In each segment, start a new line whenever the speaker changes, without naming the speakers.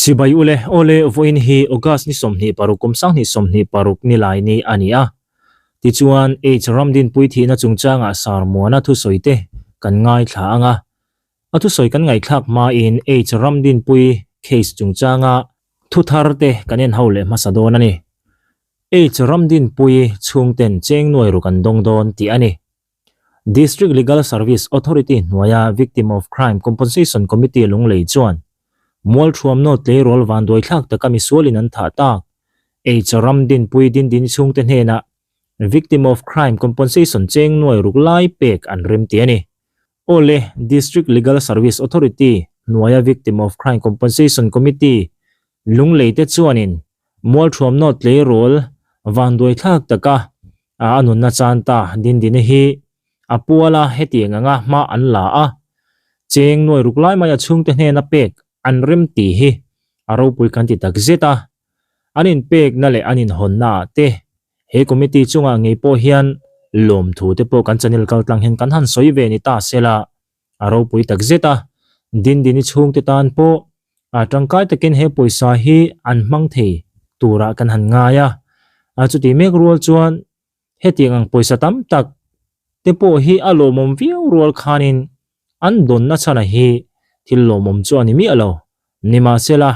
Chibai ule, Awle, vawiin hi August ni 26 kum 2026 ni lai ni a ni a. Tichuan, H Ramdinpui thihna chungchangah Sarmuana thusawi te kan ngaithla ang a. A thusawi kan ngaihthlak hmain H Ramdinpui case chungchanga thu thar te kan en ho leh hmasa dawn a ni. H Ramdinpui chhungten cheng nuai ruk an dawng dawn tih a ni. District Legal Service Authority hnuaia Victim of Crime Compensation Committee Lunglei chuan Mualthuamnaw tleirawl vanduaithlak taka misualin an thah tak H Ramdinpui Dindini chhungte hnenah Victim of Crime Compensation cheng nuai ruk lai pek an rem ti a ni. Awle, District Legal Service Authority hnuaia Victim of Crime Compensation Committee Lunglei te chuanin Mualthuamnaw tleirawl vanduaithlak taka a nunna chan ta Dindina hi a pual a, hetiang anga hma an la a, cheng nuai ruk lai mai a chhungte hnena pek an rem tih hi a ropui kan ti tak zet a. An inpekna leh an inhawnna ah te he committee chungah ngei pawh hian lawmthu te pawh kan channel kaltlang hian kan han sawi ve ni ta sela. A ropui tak zet a, Dindini chhungte tan pawh a tangkai takin he pawisa hi an hmang thei turah kan han ngai a. A chuti mek rual chuan hetiang ang pawisa tam tak te pawh hi a lawmawm viau rual khanin an dawnna chhana hi thil lawmawm chu a ni miah lo. Nimahsela,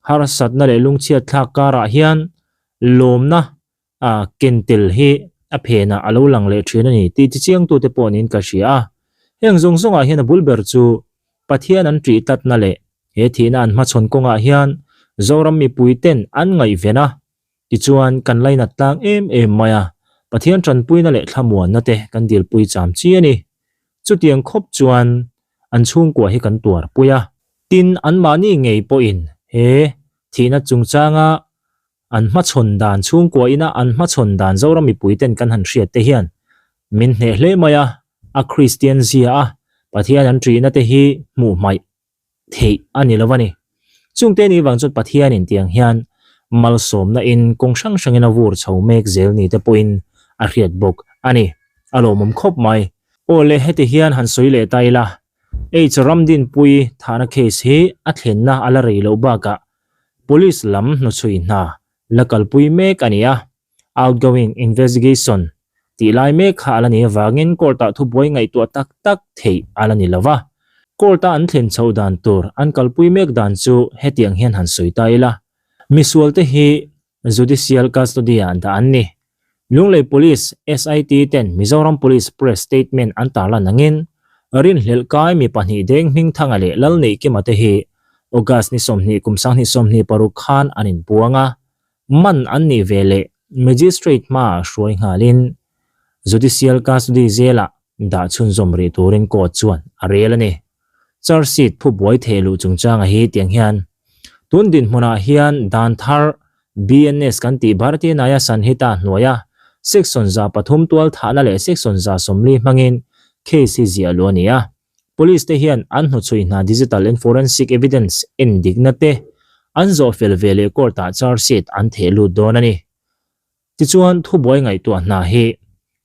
harsatna leh lungchhiat thlak karah hian lawmna a ken tel hi a phenah a lo lang leh thin a ni tih tichiangtute pawh niin ka hria a. Heng zawng zawngah hian a bul ber chu Pathian an ṭih tlatna leh he thihna an hmachhawn kawngah hian Zoram mipuiten an ngaihven a, tichuan kan lainat tlang em em mai a, Pathian ṭanpuina leh thlamuanna te kan dilpui cham chi a ni. Chutiang khawp chuan an chhungkua hi kan tuarpui a. Tin, anmahni ngei pawhin he thihna chungchanga An hmachhawn dan chhungkua ina an hmachhawn dan Zoram mipui ten kan han hriat te hian min hneh hle mai a, a Kristian zia a Pathian an ṭihna te hi hmuh hmaih theih a ni lo a ni. Chungte ni vang chuan Pathian in tiang hian malsawmna in kawng hrang hrangin a vur chho mek zel ni te pawhin a hriat bawk a ni. A lawmawm khawp mai. Aw le heti hian han sawi leh ta ila, H Ramdinpui thahna case hi a thlenna a la rei loh bakah Police lam hnuchhui hna la kalpui mek a ni a, outgoing investigation tih lai mek kha a la nih avangin court-ah thubuai ngaihtuah tak tak theih a la ni lo va. Court-a an thlen chhoh dan tur an kalpui mek dan chu hetiang hian han sawi ta ila, misualte hi Judicial custody-ah dah an ni. Lunglei Police, SIT, ten Mizoram Police press statement an tarlan angin, rinhlelh kai mi pahnih Deng Hmingthanga leh Lalneihkima te hi August ni 20 kum 2026 khan an inpuang a, man an nih ve leh Magistrate hmaah hruai nghalin Judicial custody zelah dah chhunzawm rih turin court chuan a rel a ni. Charge sheet phu buai theh luh chungchanga hi tiang hian tun dinhmunah hian dan thar BNS kan tih Bharatiya Nyaya Sanhita hnuaia section 300 tual thahna leh section 140 hmangin case hi ziah luh a ni a. Police te hian an hnuchhui hna digital and forensic evidence en dikna te an zawh fel ve leh court ah charge sheet an theh lut dawn a ni. Tichuan, thubuai ngaihtuah hna hi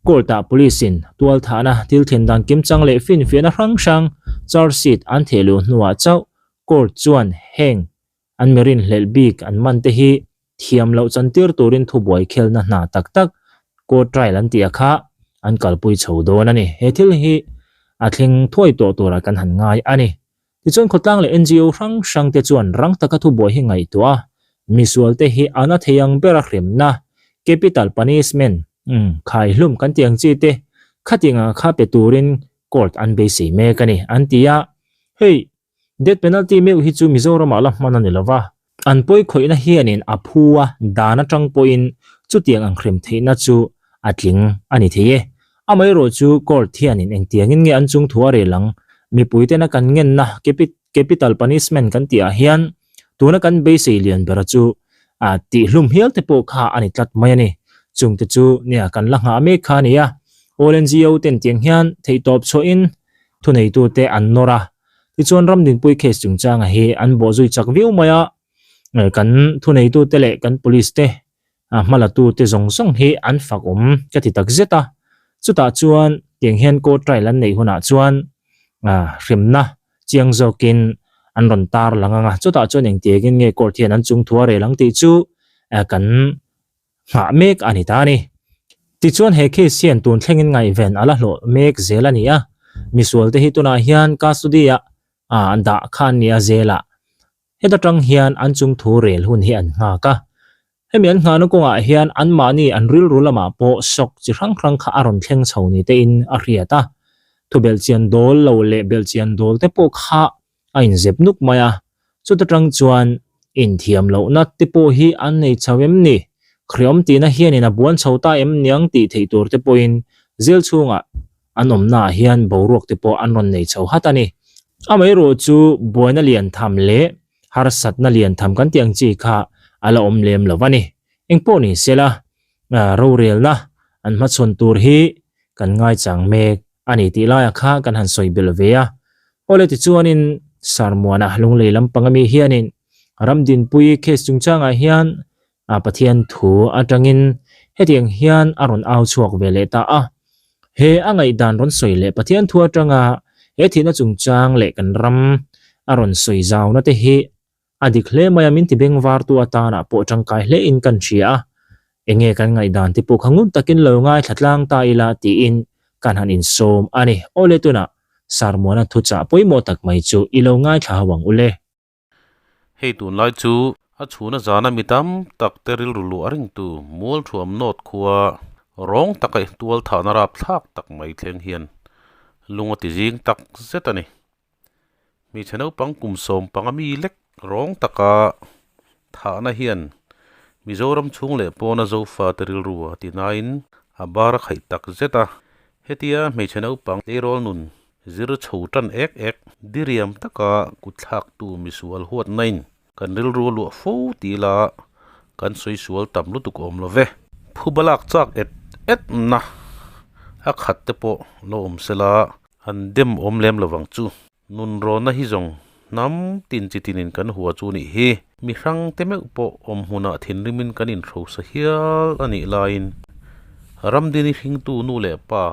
Court-ah Police-in tualthahna thil thlen dan kimchang leh finfiahna hrang hrang charge sheet an theh luh hnuah chauh Court chuan heng an mi rinhlelh bik an man te hi thiam loh chantir turin thubuai khelna hna tak tak Court trial an tih a kha an kalpui chho dawn a ni. He thil hi a thleng thuai tawh turah kan han ngai a ni. Tichuan khawtlang leh NGO hrang hrang te chuan rang taka thubuai hi ngaihtuah a, misual te hi a na thei ang bera hremna, capital punishment, khaihlum kan tih ang chi te khatiang anga kha pe turin court an beisei mek a ni, an ti a. Hei, death penalty meuh hi chu Mizoramah la hman a ni lova, An pawi khawihna hianin a phu a, dan atang pawhin chutiang ang hrem theihna chu a tling a ni thei e. Amaherawh chu court hianin engtiangin nge an chung thu a rel ang? Mipuitena kan ngenna capital punishment kan tihah hian tuna kan beisei lian bera chu tihhlum hial te pawh kha a ni tlat mai a ni. Chungte chu nia kan la nghah mek kha a ni a. All NGO ten tiang hian theihtawp chhuahin thuneitute an nawr a. Tichuan Ramdinpui case chungchanga hi an bawhzui chak viau mai a, kan thuneitute leh kan police te hmalatute zawng zawng hi an fak awm ka ti tak zet a. Chutah chuan tiang hian court trial an neih hunah chuan hremna chiang zawkin an rawn tar lang ang a, chutah chuan engtiangin nge court hian an chung thu a rel ang tih chu kan nghah mek a ni ta a ni. Tichuan he case hian tun thlengin ngaihven a la hlawh mek zel a ni a, misual te hi tunah hian custody ah dah kha an ni a zelah heta tang hian an chung thu rel hun hi an nghak a. Hemi an nghahna kawngah hian anmahni an rilru lamah pawh shock chi hrang hrang kha a rawn thleng chho ni tein a hriat a. Thu belhchian dawl lo leh belhchian dawl te pawh kha a inzep nuk mai a. Chuta tang chuan inthiam lohna te pawh hi an nei chho em ni? Hreawm tihna hianin a buan chho ta em niang tih theih tur te pawhin zil chhungah an awmnaah hian boruak te pawh an rawn nei chho hat a ni. Amaherawh chu buaina lian tham leh harsatna lian tham kan tih ang chi kha a la awm lem lo a ni. Engpawh ni sela, rorelna an hmachhawn tur hi kan ngaichang mek a ni tih laiah kha kan han sawi belh ve a. Awle tichuanin Sarmuana Lunglei lampang ami hianin Ramdinpui case chungchangah hian Pathian thu atangin hetiang hian a rawn au chhuak ve leh ta a. He a ngaihdan rawn sawi leh Pathian thu atanga he thihna chungchang leh kan ram a rawn sawi zauna te hi a dik hle mai a, min ti bengvartu atana pawh tangkai hle in kan hria a. Enge kan ngaihdan te pawh kha ngun takin lo ngaithla tlang ta ila tiin kan han insawm a ni. Awle tunah Sarmuana thuchah pawimawh tak mai chu i lo ngaithla ho ang ule.
Hei tunlai chu a chhuna zana mi tam tak te rilru luah ringtu Mualthuam North khua rawng taka tual thahna rapthlak tak mai thleng hian lung a ti zing tak zet a ni. Hmeichhe naupang kum 15 mi lek rawng taka thahna hian Mizoram chhung leh pawna Zofa te rilru a ti nain a bar a khaih tak zet a. Hetia hmeichhe naupang tleirawl nun Zir chho tan ek ek diriam taka kutthlaktu misual huatnain kan rilru a luah fo ti ila kan sawi sual tam lutuk awm lo ve. Phuba lak chak et et na a khat te pawh lo awm sela an dem awm lem lovang chu. Nunrawnna hi zawng hnam tin chi tinin kan hua chu nih hi. Mi hrang te meuh pawh awm hmunah thinrimin kan inhrosa hial a nih laiin Ramdini hringtu nu leh pa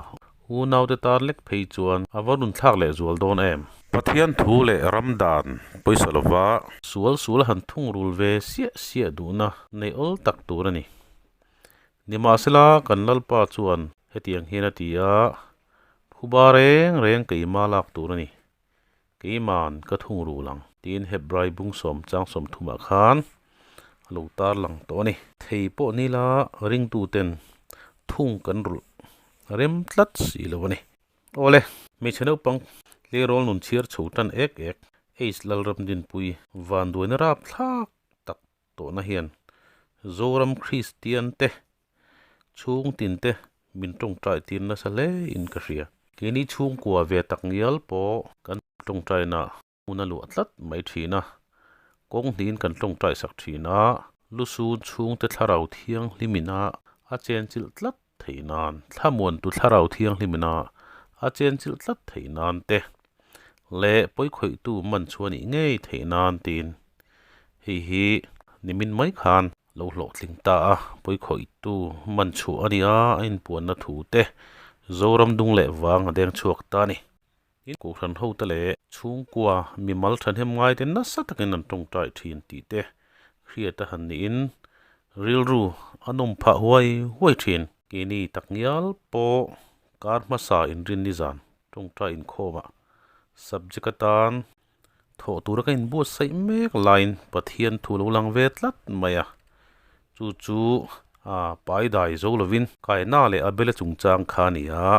Unaute tan lek phei chuan a va runthlak leh zual dawn em? Pathian thu leh ram dan pawisa lova. Sual sual a han thungrul ve siah siah duhna nei awl tak tur a ni. Nimahsela kan Lalpa chuan hetiang hian a ti a, Phuba reng reng keima lak tur a ni. Keiman ka thungrul ang tiin Hebrai bung sawm chang sawmthumah khan a lo tar lang tawh a ni. Thei pawh nila ringtuten thung kan rulh rem tlat si lo a ni. Awle, hmeichhe naupang tleirawl nun chhiar chho tan ek ek Ace Lalramdinpui vanduaina rapthlak tak tawhna hian Zoram Kristian te chhung tin te min tawngtai tir nasa hle in ka hria. Keini chhungkua ve tak ngial pawh kan tawngtaina hmun a luah tlat mai thin a, kawng hnihin kan tawngtai sak thin a, lusun chhungte thlarau thianghlimin a a chenchilh tlat theih nan, thlamuantu thlarau thianghlimin a a chenchilh tlat theih nan te leh pawikhawihtu man chu a nih ngei theih nan tiin hei hi nimin mai khan lo hlawhtling ta a, pawikhawihtu man chhuah a ni a, a inpuanna thu te Zoram dung leh vang a deng chhuak ta a ni. Tin, Kohhran hote leh chhungkua mimal thahnem ngaite nasa takin an tawngtai thin tih te hriat a han niin rilru a nawm phah huai huai thin. Keini takngial pawh kar hmasa inrin nizan tawngtai inkhawmah subject atan Thawh tura ka inbuatsaih mek laiin Pathian thu lo lang ve tlat mai a, chu chu pai dai zo lovin Kaina leh Abela chungchang kha a ni a.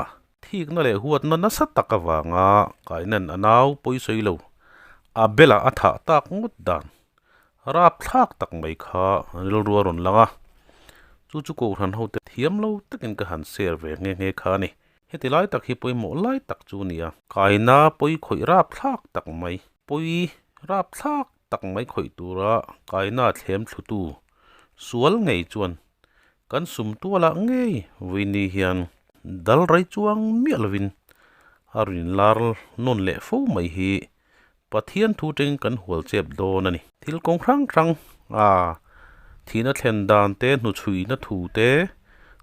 Thikna leh huatna nasa tak avanga Kaina'n a nau pawi sawi lo Abela a thah tak ngawt dan rapthlak tak mai kha rilru a rawn lang a, chu chu Kohhran hote thiam lo takin ka han share ve nghe nghe kha a ni. Heti lai tak hi pawimawh lai tak chu a ni a. Kaina pawi khawih rapthlak tak mai, pawi rapthlak tak mai khawih tura kaina thlem thlutu sual ngei chuan kan sum tualah ngei vawiini hian dal rei chuang miah lovin a rawn inlar nawn leh fo mai hi Pathian thu tengin kan hual chep dawn a ni. Thil kawng hrang hrang a thihna thlen dan te, hnuchhuihna thu te,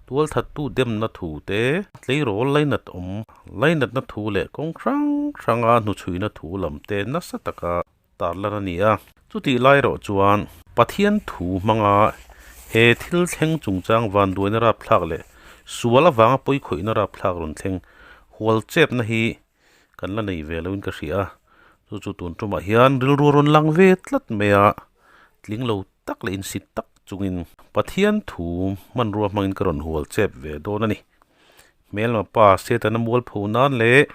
tualthattu demna thu te, tleirawl lainat awm lainatna thu leh kawng hrang hranga hnuchhuihna thu lam te nasa taka. tarlan a ni a. Chutih lai erawh chuan Pathian thu hmanga he thil thleng chungchang vanduaina rapthlak leh sual avanga pawikhawihna rapthlak rawn thleng hual chepna hi kan la nei ve loin ka hria a. Chu chu tun tumah hian rilru a rawn lang ve tlat mai a, tling lo tak leh insit tak chungin Pathian thu hmanrua hmangin ka rawn hual chep ve dawn a ni. Hmelma pa Setana mualpho nan leh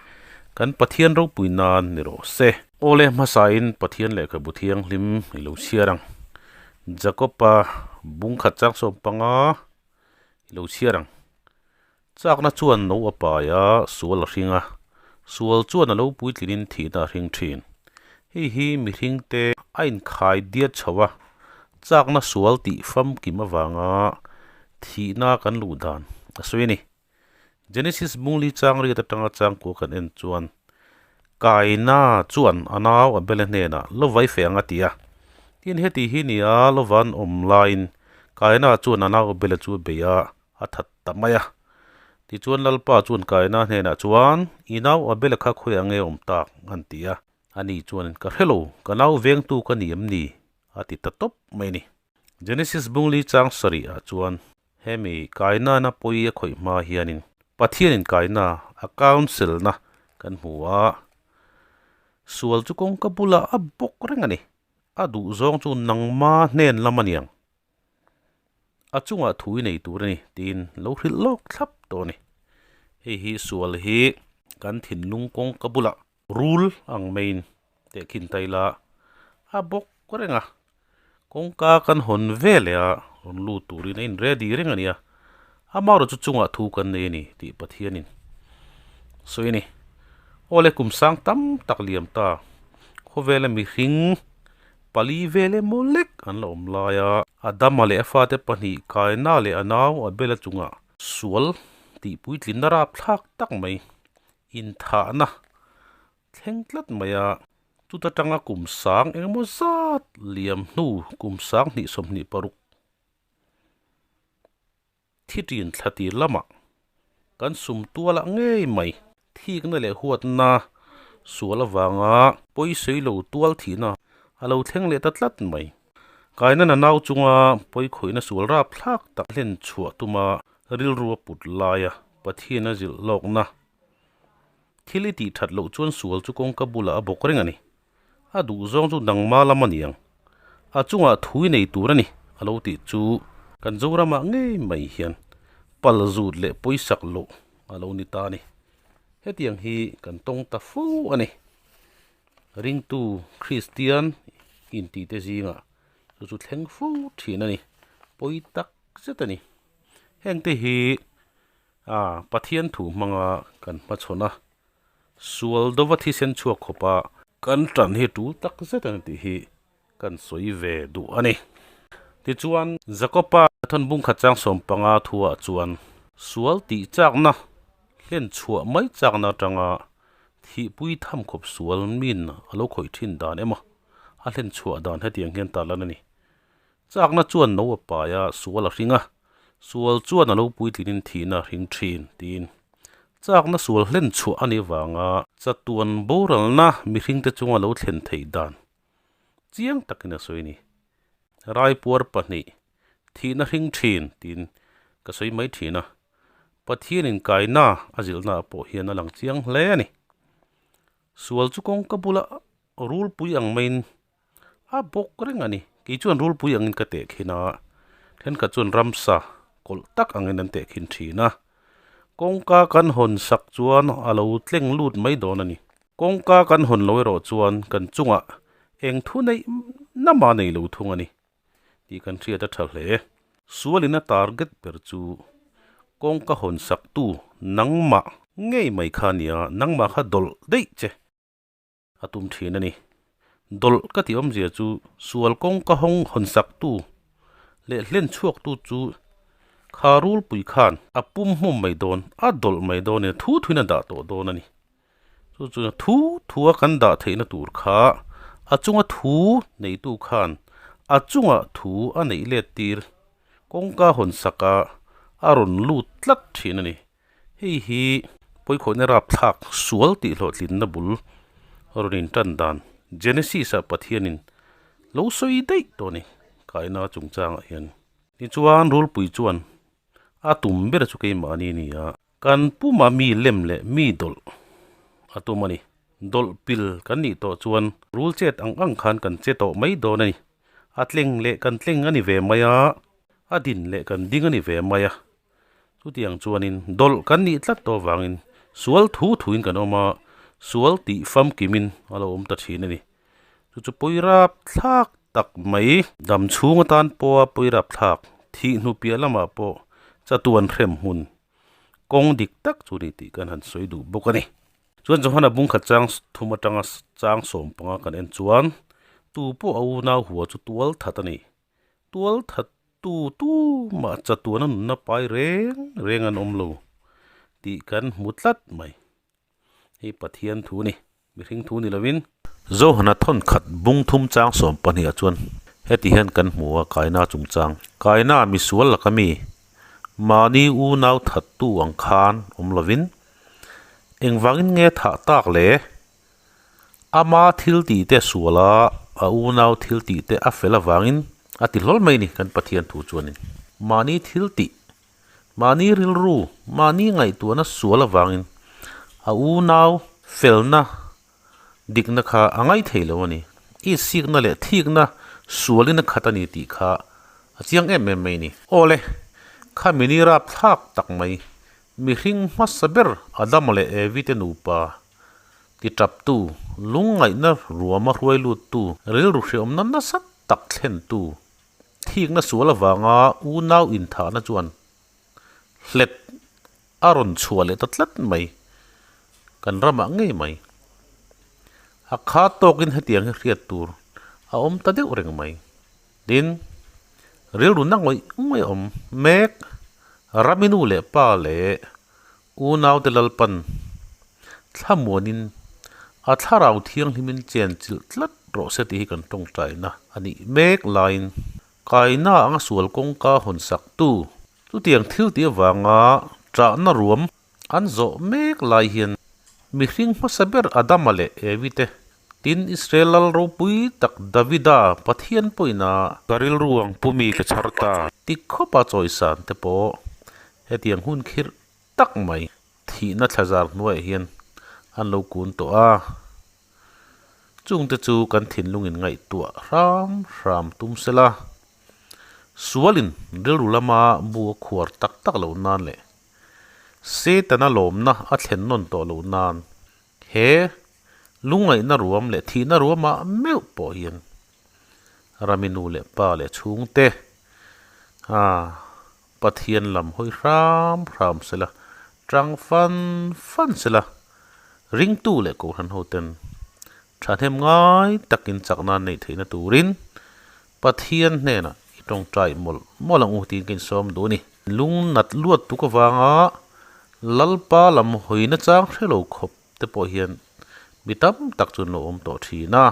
kan Pathian ropui nan ni rawh se. Awle hmasain Pathian lehkhabu thianghlim i lo chhiar ang. Jakob-a bung khat chang 15 i lo chhiar ang. Chakna chuan no a pai a, sual a hring a, sual chuan a lo puitlinin thihna a hring thin. Hei hi mihringte a inkhai diat chho a, chakna sual tih famkim avanga thihna kan luh dan a sawi a ni. Genesis bungli chang riat atanga changkua kan en chuan Kaina chuan a nau Abela hnenah lo vai fe ang a ti a. Tin, heti hi nia lova an awm laiin Kaina chuan a nau Abela chu a bei a, a that ta mai a. Tichuan Lalpa chuan Kaina hnenah chuan, I nau Abela kha khawiah nge awm tak? an ti a. Ani chuan, Ka hre lo, ka nau vengtu ka ni em ni? a ti ta tawp mai a ni. Genesis bungli chang sarih ah chuan hemi Kainana pawi a khawih hma hianin Pathianin Kaina a counsel na kan hmu a, sual chu kawngka bulah a bawk reng a ni. A duhzawng chu nangma hnen lam a niang. A chungah thu i nei tur a ni tiin lo hrilh lawk thlap tawh a ni. Hei hi sual hi kan thinlung kawngka bulah rul ang maiin tehkhin ta ila a bawk reng a, kawngka kan hawn ve leh a rawn lut turin a in ready reng a nia, amaherawh chu chungah thu kan nei a ni tih Pathianin sawi a ni. Awle kum sang tam tak liam ta khawvela mihring Pali vel emaw lek an la awm lai a. Adama leh a fate pahnih Kaina leh a nau Abela chungah sual tih puitlinna rapthlak tak mai inthahna thleng tlat mai a. Chuta tanga kum sang engemaw zat liam hnu kum 2026. Thi ṭin thla tir lamah kan sum tualah ngei mai. Thikna leh huatna sual avanga pawisawi lo tual thihna a lo thleng leh ta tlat mai. Kaina na nau chunga pawikhawihna sual rapthlak tak hlen chhuah tuma rilru a put laia Pathian a zilh lawkna thil i tih that loh chuan sual chu kawngka bulah a bawk reng a ni. A duh zawng chu nangma lam a ni ang. A chungah thu i nei tur a ni, a lo tih chu kan Zoramah ngei mai hian pal zut leh pawisak loh a lo ni ta a ni. Hetiang hi kan tawng ta fo a ni. Ringtu Kristian intite zingah chu chu thleng fo thin a ni. Pawi tak zet a ni. Hengte hi Pathian thu hmanga kan hmachhawn a. Sual dova thisen chhuak khawpa kan tan hi tul tak zet a ni tih hi kan sawi ve duh a ni. Tichuan, Jakoba thawn bungkhat chang 15 thuah chuan sual tih chakna hlen chhuah mai chakna atanga thihpui tham khawp sual min a lo khawih thin dan emaw a hlen chhuah dan hetiang hian tarlan a ni. Chakna chuan no a pai a, sual a hring a, sual chuan a lo puitlinin thihna a hring thin, tiin. Chakna sual hlen chhuah a nih avanga chatuan boralna mihringte chunga lo thlen theih dan chiang takin a sawi a ni. Raipuar pahnih, thihna hring thin, tiin ka sawi mai thin a, Pathianin kaina a zilhnaah pawh hian a lang chiang hle a ni. Sual chu kawngka bula rulpui ang maiin a bawk reng a ni. Kei chuan rulpui angin ka teh khin a, thenkhat chuan ramsa kawlh tak angin an teh khin thin a. Kawngka kan hawn sak chuan a lo tleng lut mai dawn a ni. Kawngka kan hawn lo erawh chuan kan chungah eng thu neih nama nei lo thung a ni tih kan hriat a tha hle. Sualin a target ber chu kawngka hawn saktu nangmah ngei mai kha a nia, nangmah kha dawlh daih che. A tum thin a ni. Dawlh ka tih awmzia chu sual kawngka hawng hawn saktu leh hlen chhuaktu chu kha rulpui khan a pum hmawm mai dawn, a dawlh mai dawn in a thu thuin a dah tawh dawn a ni. Chu chu thu thua kan dah theihna tur kha a chunga thu neitu khan a chunga thu a neih let tir kawngka hawn saka a rawn lut tlat thin a ni. Hei hi pawikhawihna rapthlak sual tih hlawhtlinna bul rawn intan dan Genesis-ah Pathianin lo sawi daih tawh a ni, kaina chungchangah hian. Tichuan, rulpui chuan a tum ber chu keimahni a ni a, kan puma mi lem leh mi dawlh a tum a ni. Dawlh pil kan nih tawh chuan rul chet ang ang khan kan che tawh mai dawn a ni. A tleng leh kan tleng a ni ve mai a, a din leh kan ding a ni ve mai a. Chutiang chuanin dawlh kan nih tlat tawh avangin sual thu thuin kan awm a, sual tih famkimin a lo awm ta thin a ni. Chu chu pawirap thlak tak mai. Dam chhung atan pawha pawirap thlak thih hnu piah lamah pawh chatuan hrem hmun kawng dik tak chu ni tih kan han sawi duh bawk a ni. Chuan Johana bungkhat chang thum atanga chang sawm panga kan en chuan tu pawh a unau hua chu tual that a ni. Tual that tu tu mah chatuana nunna pai reng reng an awm lo tih kan hmu tlat mai. Hei Pathian thu a ni, mihring thu ni lovin. Zohana thawn khat bung thum chang 12 ah chuan heti hian kan hmu a, Kaina chungchang, Kaina misual laka mi, mahni unau thattu ang khan awm lovin, engvangin nge thah tak le? Ama thil tih te sual a, a unau thil tih te a fel avangin a ti hlawl mai a ni kan Pathian thu chuanin. Mahni thil tih Mahni rilru, mahni ngaihtuahna sual avangin a unau felna dikna kha a ngai thei lo a ni. I sikna leh thikna sualin a khat a ni tih kha a chiang em em mai a ni. Aw le, kha mini rapthlak tak mai, mihring hmasa ber Adama leh Evi te nupa ti taptu, lungngaihna ruama hruai luttu, rilru hreawmna nasa tak thlentu Thikna sual avanga unau inthahna chuan hlet a rawn chhuah leh ta tlat mai, kan ramah ngei mai. A kha tawkin hetiang hi hriat tur a awm ta deuh reng mai. Tin, rilru na ngawih ngawih a awm mek, rami nu leh pa leh unaute Lalpan thlamuanin a thlarau thianghlimin chen chilh tlat rawh se tih hi kan tawngtaina a nih mek laiin kaina anga sual kawngka hawn sak tu chutiang thil tih avanga ṭahna ruam an zawh mek lai hian mihring hmasa ber Adama leh Evi te tin Israel lal ropui tak Davida Pathian pawhin a ka rilru ang pu mi ka chhar ta ti khawpa chawisan te pawh Hetiang hun khirh tak mai thihna thlazar hnuaiah hian an lo kun tawh a, chungte chu kan thinlungin ngaihtuah hram hram tum sela, sualin rilru lama bu a khuar tak tak loh nan leh Setana lawmna a thlen nawn tawh loh nan he lungngaihna ruam leh thihna ruamah meuh pawh hian rami nu leh pa leh chhungte a Pathian lam hawi hram hram sela, tang fan fan sela, ringtu leh kohhran hoten thahnem ngai takin chakna an neih theihna turin Pathian hnenah i tawngtai mawlh mawlh ang u tiin ka insawm duh a ni. Lung nat luat tuk avanga Lalpa lam hawina chang hre lo khawp te pawh hian mi tam tak chu an lo awm tawh thin a,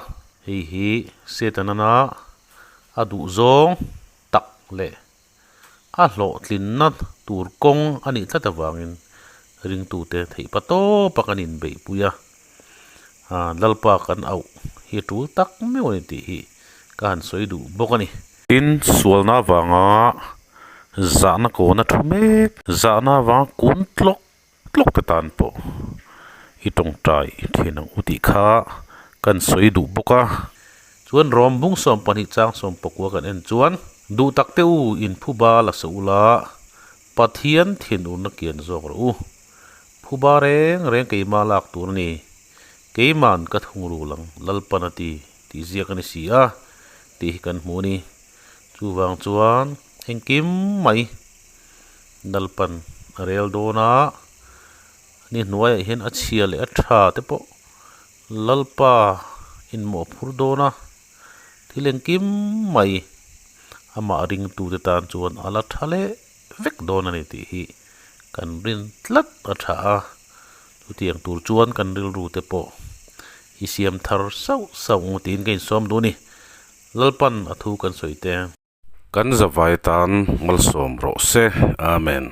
hei hi Setana a duhzawng tak leh A hlawhtlinna tur kawng a nih tlat avangin ringtute theih pa tawpa kan inbeihpui a, Lalpa kan auh hi a tul tak meuh a ni tih hi ka han sawi duh bawk a ni. Tin, sualna avanga zahna kawna thu mek, zahna avanga kun tlawk tlawk te tan pawh i tawngtai thin ang u tih kha kan sawi duh bawk a. Chuan Rom bung 12 chang 19 kan en chuan, Duh tak te u, in phuba la sa ula, Pathian thinurna kian zawk rawh u. Phuba reng reng keimah lak tur a ni, keiman ka thungrul ang Lalpan a ti tih ziak a ni si a tih hi kan hmu a ni. Chuvang chuan engkim mai Lalpan a rel dawn a, ni hnuaiah hian a chhia leh a tha te pawh Lalpa inmawh phur dawn a, thil engkim mai amah ringtute tan chuan a la tha leh vek dawn a ni tih hi kan rin tlat a tha a, chutiang tur chuan kan rilru te pawh i siam thar sauh sauh ang tiin ka insawm duh a ni. Lalpan a thu kan sawi te. Kan zavai tan malsawm rawh se. Amen.